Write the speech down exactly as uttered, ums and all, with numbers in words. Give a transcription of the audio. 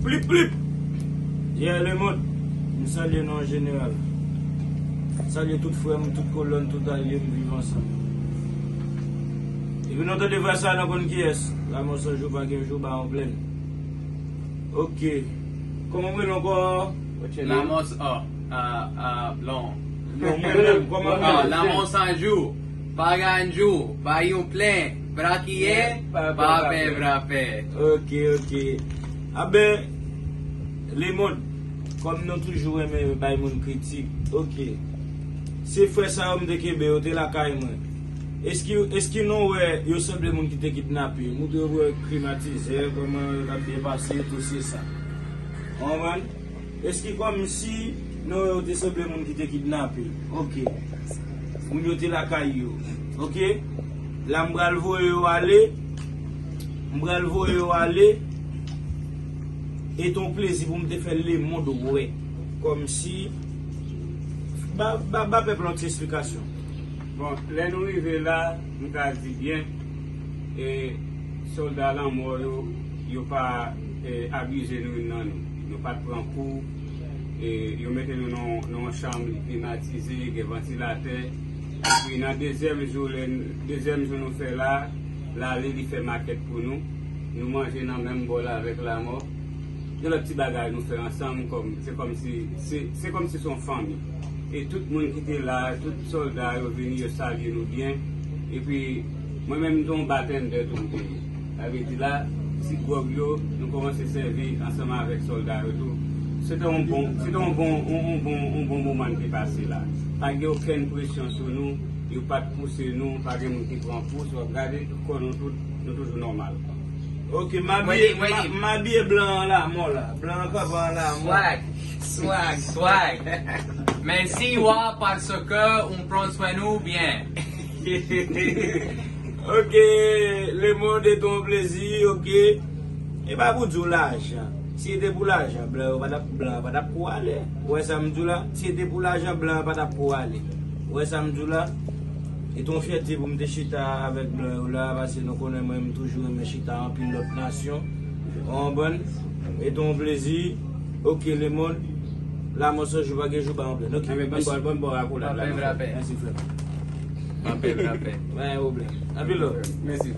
Plip, plip! Yeah, lemonn, m salye nou an jeneral. M salye tout frè m, tout kolòn, tout alye m, viv ansanm. Epi nou tande vwa sa, nou konn kiyès. Lanmò san jou, pa gen jou, ba yon plèn. Ok. Kòman w rele ankò? What's your name? Lanmò s-, oh, ah, ah, long. Non, mwen menm, kòman w rele? Lanmò san jou. Pa gen jou, ba yon plèn, brakiye, pa pè vrapè. Ok, ok. Aben, lemonn, kòm nou toujou renmen bay moun kritik, ok. Se frè sa yo m te kenbe, yo te lakay mwen. Eski, eski nou wè yo sanble moun ki te kidnape? Moutre yo wè klimatizè, kòman yo t ap byen pase, tout se sa. Ou konprann? Eski kòmsi nou wè yo te sanble moun ki te kidnape? Ok. Moun yo te lakay yo. Ok. La m pral voye yo ale. M pral voye yo ale. E te yon plezi pou m te fè lemonn wè. Kòmsi. Ba, ba, ba pèp la yon ti esplikasyon. Bon, lè nou rive la, m ka di byen, e, sòlda lanmò yo, yo pa, e, abize nou youn nan nou. Nou pa t pran kou, e, yo mete nou nan, nan yon chanm li klimatize, gen vantilatè. Epi nan dezyèm jou, lè n-, dezyèm jou nou fè la, l ale, li fè makèt pou nou. Nou manje nan menm bòl avèk lanmò. Gen lòt ti bagay nou fè ansanm, kòm, se kòmsi, se, se kòmsi se yon fanmi. E tout moun ki te la, tout sòlda yo vini, yo salye nou byen. Epi, mwen menm, m te yon batendè tou m te ye. Sa vle di la, ti gwòg yo, nou kòmanse sèvi ansanm avèk sòlda yo tou. Se te yon bon, se te yon bon, yon, yon bon, yon bon moman n te pase la. Pa gen okenn presyon sou nou, yo pa t pouse nou, pa gen moun ki pran pous, w ap gade, kò nou tout, nou toujou nòmal. Ok, m abiye, Wendy, Wendy. M, m abiye blan an lanmò la. Blan an kanpe an lanmò. Swag, swag, swag. Mèsi, wa, paske ou pran swen nou byen. Ok, lemonn, e te yon plezi, ok. E pa pou di w lajan. Si se te pou lajan, blan yo pa t ap, blan yo pa t ap pou ale. Ou wè sa m di w la? Si se te pou lajan, blan yo pa t ap pou ale. Ou wè sa m di w la? E te yon fyète pou m te chita avèk blan yo la, paske nou konnen mwen, m toujou renmen chita anpil lòt nasyon. Ou konprann? E te yon plezi. Ok, lemonn. Lanmò san jou, pa gen jou, pa yon plèn. Ok, mèsi. Anben, bon bò, bon bò akolad la, nou fè. Mèsi, frè. Anpil, anpil. Pa gen pwoblèm. Anpil love. Mèsi.